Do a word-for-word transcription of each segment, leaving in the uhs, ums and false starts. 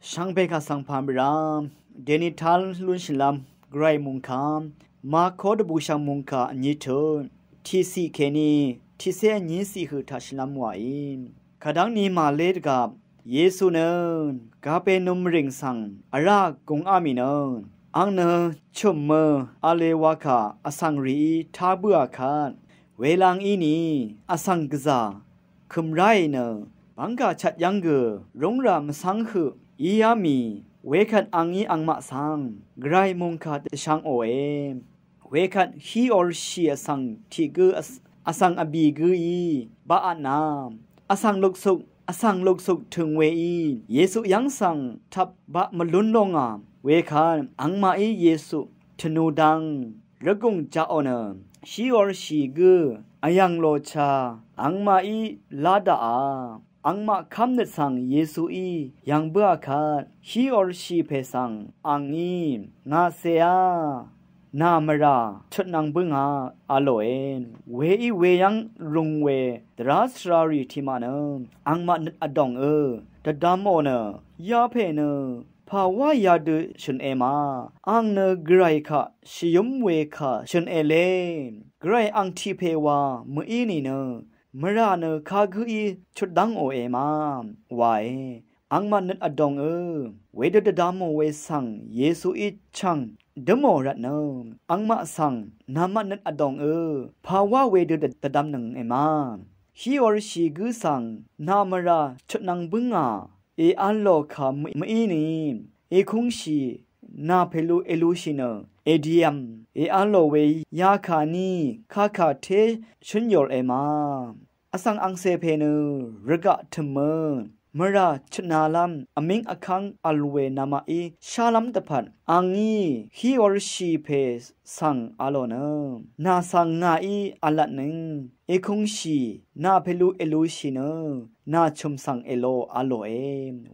Shvngbe kaq svng pà mvrá deni tal lún shvlv́m Gvray mungkà Mako dvbùshv̀ng mungkà vní tut tiqciq kèní tiqcé vní ciq høq taq shvlv́m wàí. Kadv́ngni màlé dvgvp Yesu nø Kapernum rìng svng vrá gungá mì nø, ang nø chø̀mmø v̄le wa kà vsvng rìí tá bǿà kvt, welang íni vsvng gvzà kø̀m ráì nø bv́ngkà chvt yv́ng gø rúngrà mvcv́ng høq íá mì. Wekvt angí angmaq svng Gvray mungkà dvshvngòe. Wekvt hí orshì vsvng tiq gǿ vs- vsvng vbì gǿí baq vtnà vsvng luksuk vsvng luksuk tø̀ng weí Yesu yv́ng svng tvp baq mvlún lóngà. Wekvt angmaqí Yesu tvnu dvng rvgùng jaqò nø, hí orshì gǿ vyv̀ng lòcha angmaqí lá daqà. Angmaq kv́mnøt svng Yesuí yv̀ng bǿà kvt, hí orshì pè svng angí, ngà cèá, nà mvrà chutnvng bǿngà, a lòe. Weí weyv́ng rung we dvrá svrarì tiqmaq nø angmaq nøt vdòngø dvdvmò nø, yapè nø pàwá yadø shø̀n e ma. Ang nø Gvray kaq shvyǿm we kà shø̀n e le. Gvray ang tiq pè wa mø̀í nìnø mvrà nø kagǿí chutdv́ngòe ma, wae. Angmaq nøt vdòngø wedø dvdvmò we svng Yesuí chv̀ng dǿmò rvtnø, angmaq svng, namaq nøt vdòngø pàwá wedø dvdvmnønge ma. Hí orshì gǿ svng nà mvrà chutnvng bǿngà, èv̄l lò kà mø̀í ni, èkungshì, nà pèlu èlushì nø, èdìvm, èv̄l lò we yakà ni, kakà té shǿn yòr e ma. Vsvng angcè pè nø rvgaq tø̀mø, mvrà chutnalv́m vmíng vkv́ng vl we namaqí shálv́m dvpvt, angí hí orshì pè svng a lò nø, nà svng ngàí v̄l vtnøng, èkungshì, nà pèlu èlushì nø, nà chø̀m svng èlo a lòe.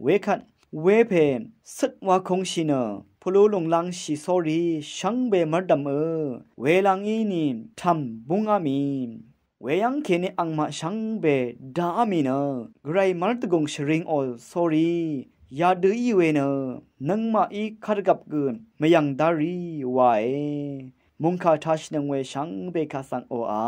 Wekvt wepè cøt wakungshì nø, pvlu lùng lv̄ngshì sórí shvngbe mv́rdv̀mø, welvng íni tv̀m búngá mì. Weyv́ng kèní angmaq shvngbe daá mì nø, Gvray mv́rdvgùng shvringò sórí yadø í we nø, nøngmaqí kadvgvp gø mvyv̀ng dá rì, wae. Mungkà tashìnøng we shvngbe kaq svng oqà.